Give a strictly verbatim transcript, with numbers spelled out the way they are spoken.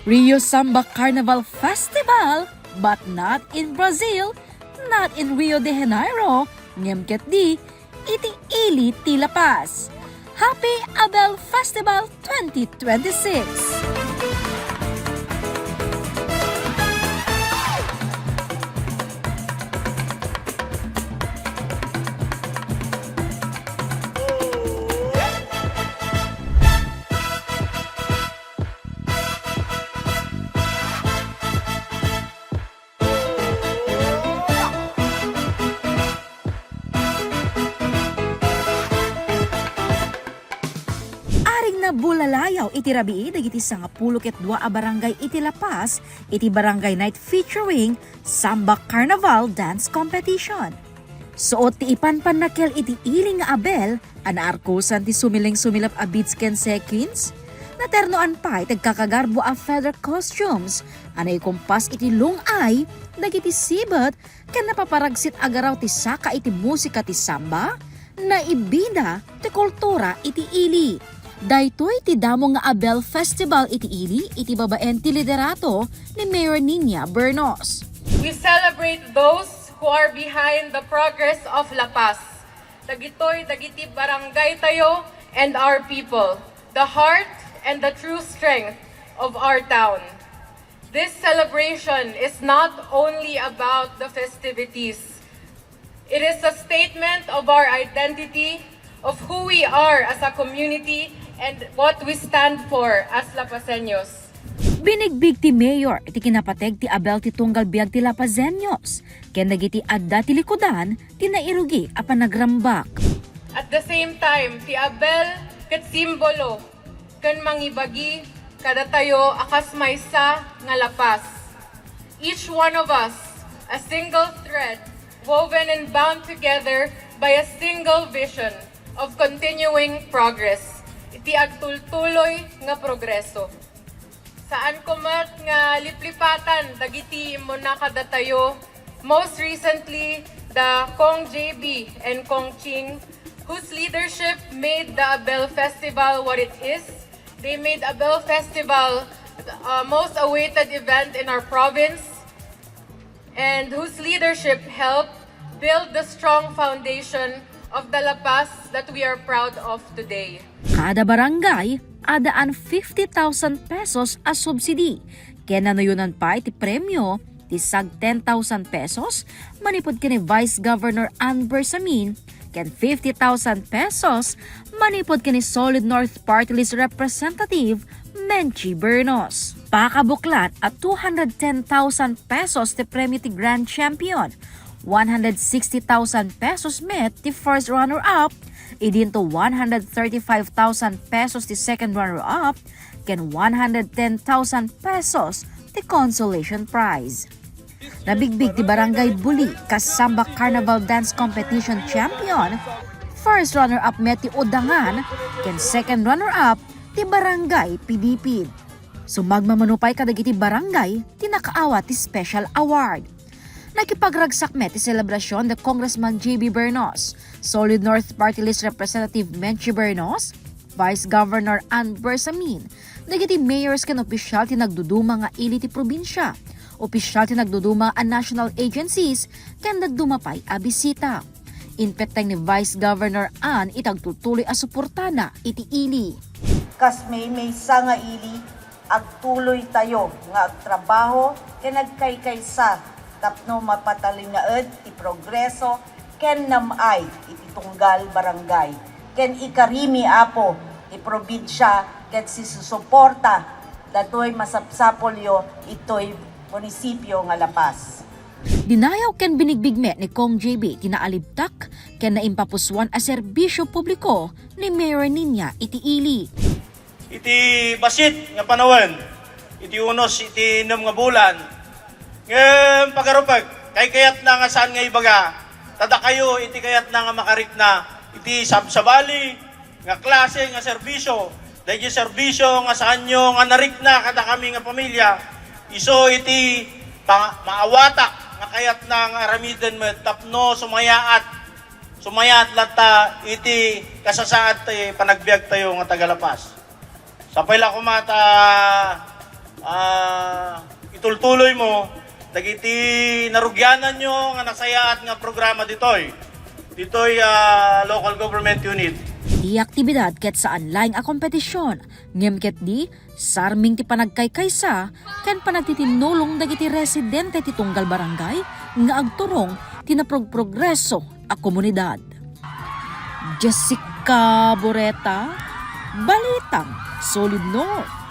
Rio Samba Carnival Festival, but not in Brazil, not in Rio de Janeiro, ngem ketdi iti ili ti La Paz. Happy Abel Festival twenty twenty-six! Aring nabulalayaw iti rabii dagiti sangapulo ket dua a barangay iti La Paz iti Barangay Night featuring Samba Carnival Dance Competition. Suot ti ipanpannakel iti ili nga abel a naarkosan ti sumilengsumilep a beads ken sequins. Naternoan pay ti agkakagarbo a feather costumes a naikumpas iti lung-ay dagiti sibet ken napaparagsit a garaw ti saka iti musika ti samba, naibida ti kultura iti ili. Daytoy ti damo nga Abel Festival iti ili iti babaen ti liderato ni Mayor Niña Bernos. We celebrate those who are behind the progress of La Paz. Dagitoy dagiti barangay tayo and our people, the heart and the true strength of our town. This celebration is not only about the festivities. It is a statement of our identity, of who we are as a community, and what we stand for as La Pazeños. Binigbig ti mayor iti kinapateg ti Abel ti tunggal biag ti La Pazeños ken dagiti adda ti likudan ti nairugi a panagrambak. At the same time, ti Abel ket simbolo ken mangibagi kadatayo a kas maysa nga La Paz. Each one of us, a single thread woven and bound together by a single vision of continuing progress, iti agtultuloy nga progreso. Saan ko met nga liplipatan dagiti immuna kadatayo, most recently the Cong J B and Cong Ching, whose leadership made the Abel Festival what it is. They made Abel Festival a most awaited event in our province, and whose leadership helped build the strong foundation of the La Paz that we are proud of today. Kada barangay, adaan fifty thousand pesos a subsidy, ken nanuyonan pay ti premio ti sag ten thousand pesos manipud ken ni Vice Governor Ann Bersamin ken fifty thousand pesos manipud ken ni Solid North Party List Representative Menchie Bernos. Pakabuklat a two hundred ten thousand pesos ti premio ti grand champion, one hundred sixty thousand pesos met ti first runner-up, idinto one hundred thirty-five thousand pesos ti second runner-up, ken one hundred ten thousand pesos ti consolation prize. Nabigbig ti Barangay Buli kas Samba Carnival Dance Competition champion, first runner-up met ti Udangan, ken second runner-up ti Barangay Pidipid. Sumagmamano pay kadagiti barangay ti nakaawat ti special award. Nakipagragsak met ti selebrasyon da Congressman J B Bernos, Solid North Party List Representative Menchie Bernos, Vice Governor Ann Bersamin, dagiti mayors ken opisyal ti nagduduma nga ili ti probinsia, opisyal ti nagduduma a national agencies, ken dadduma pay a bisita. Impetteng ni Vice Governor Ann iti agtultuloy a suportana iti ili. Kas maymaysa nga ili, agtuloytayo nga agtrabaho ken agkaykaysa tapno mapatalinaed ti progreso ken nam-ay iti tunggal barangay ken ikarimi, Apo, ti probinsia ket sisusuporta datoy masapsapulyo itoy munisipio nga La Paz. Dinayaw ken binigbig met ni Cong J B ti naalibtak ken naimpapusuan a serbisio publiko ni Mayor Niña iti ili. Iti bassit nga panawen, iti unos iti nem nga bulan, ngem pagarupek, kaykayatna nga saan nga ibaga, ta dakayo iti kayatna nga makarikna iti sabsabali nga klase nga serbisio, dagiti serbisio nga saanyo nga narikna kadakami nga pamilya, isu iti pa-, maawatak nga kayatna nga aramiden met tapno sumayaat, sumayaat latta iti kasasaad ti panagbiagtayo nga taga La Paz. Sapay la koma ta Ah, itultuloy mo dagiti narugiananyo nga nasayaat nga programa ditoy, ditoy, ah, local government unit. Ti aktibidad ket saan laeng a kompetisyon, ngem ket di sarming ti panagkaykaysa ken panagtitinnulong dagiti residente ti tunggal barangay nga agturong ti naprogprogreso a komunidad. Jessica Boreta, Balitang Solid North.